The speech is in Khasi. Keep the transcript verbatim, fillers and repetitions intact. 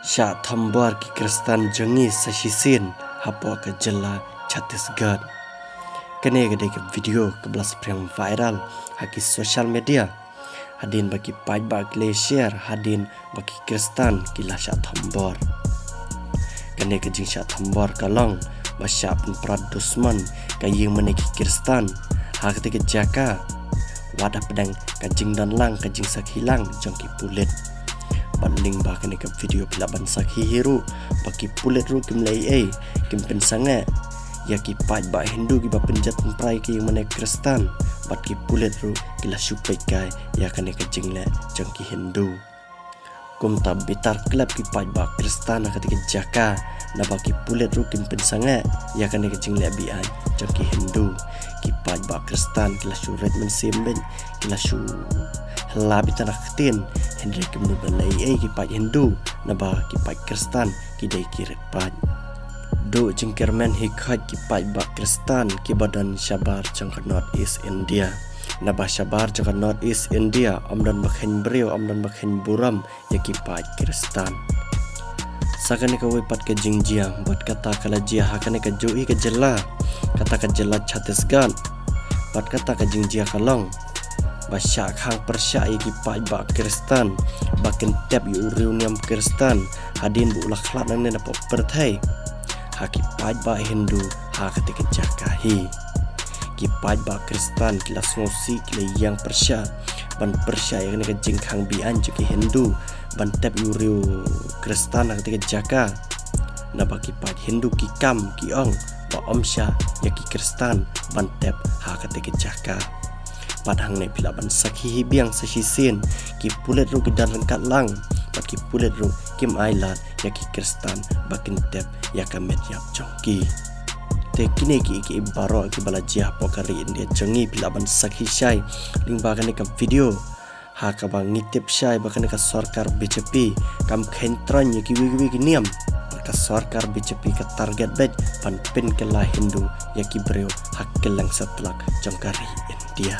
Shah thombor ki Khristan jong ngi sa shisien hapoh ka jylla Chhattisgarh. Kane ka dei ka video kaba la spring viral ha ki social media, hadien ba ki paidbah ki la share hadien ba ki Khristan ki la shah thombor. Kane ka jingshah thombor ka long ba shah pynpra dusmon ka ïing mane ki Khristan ha kata ka jaka, wat hapdeng ka jingdon lang, ka jingsakhi lang jong ki pulit. Bad lyngba kane ka video phi lah ban sakhi hi ruh ba ki pulit ruh kim leh ei ei, kim pynsangeh ïa ki paidbah Hindu kiba pynjot pynpra ïa ki ïing mane Khristan. Bad ki pulit ruh ki la shu peit kai ïa kane ka jingleh jong ki Hindu. Kumta bitar klep ki paidbah Khristan ha kata ka jaka, naba ki pulit ruh kim pynsangeh ïa kane ka jingleh be-aiñ jong ki Hindu. Ki paidbah Khristan ki la shu rit mynsiem beit, ki la shu hla bitar na ktien, hynrei kim nud ban leh ei ei ki paid Hindu, naba ki paid Khristan ki dei ki riewpaid. Duh jingkyrmen hi khot ki paidbah Khristan kiba don shabar jong ka North East India. Naba shabar jong ka North East India ym don ba kheiñ briew, ym don ba kheiñ burom ïa ki paid Khristan. Sa kane kawei pat ka jingjia, bad kata ka la jia ha kane kajuh hi ka jylla, kata ka jylla Chhattisgarh. Bad kata ka jingjia ka long ba shah khang pyrshah ïa ki paidbah Khristan ba kin tep ïa u riewniam Khristan hadien ba u la khlad nangne napoh pyrthei ha ki paidbah Hindu ha kata ka jaka hi. Ki paidbah Khristan ki la sngewsih, ki la ïeng pyrshah ban pyrshah ïa kane ka jingkhang be-aiñ jong ki Hindu ban tep ïa u riew Khristan ha kata ka jaka. Naba ki paid Hindu ki kam, ki ong ba ym shah ïa ki Khristan ban tep ha kata ka jaka. Bad hangne phi lah ban sakhi hi biang sa shisien, ki pulit ruh ki don ryngkat lang, bad ki pulit ruh kim ailad ïa ki Khristan ba kin tep ïa ka met ïap jong ki. Te kine ki, ki baroh kiba la jia hapoh ka ri India jong ngi, phi lah ban sakhi shai lyngba kane ka video. Ha kaba ngi tip shai ba kane ka sorkar B J P kam kheiñ tyrwa ïa kiwei kiwei ki niam. Ka sorkar B J P ka target beit ban pynkylla Hindu ïa ki briew ha kylleng satlak jong ka ri India.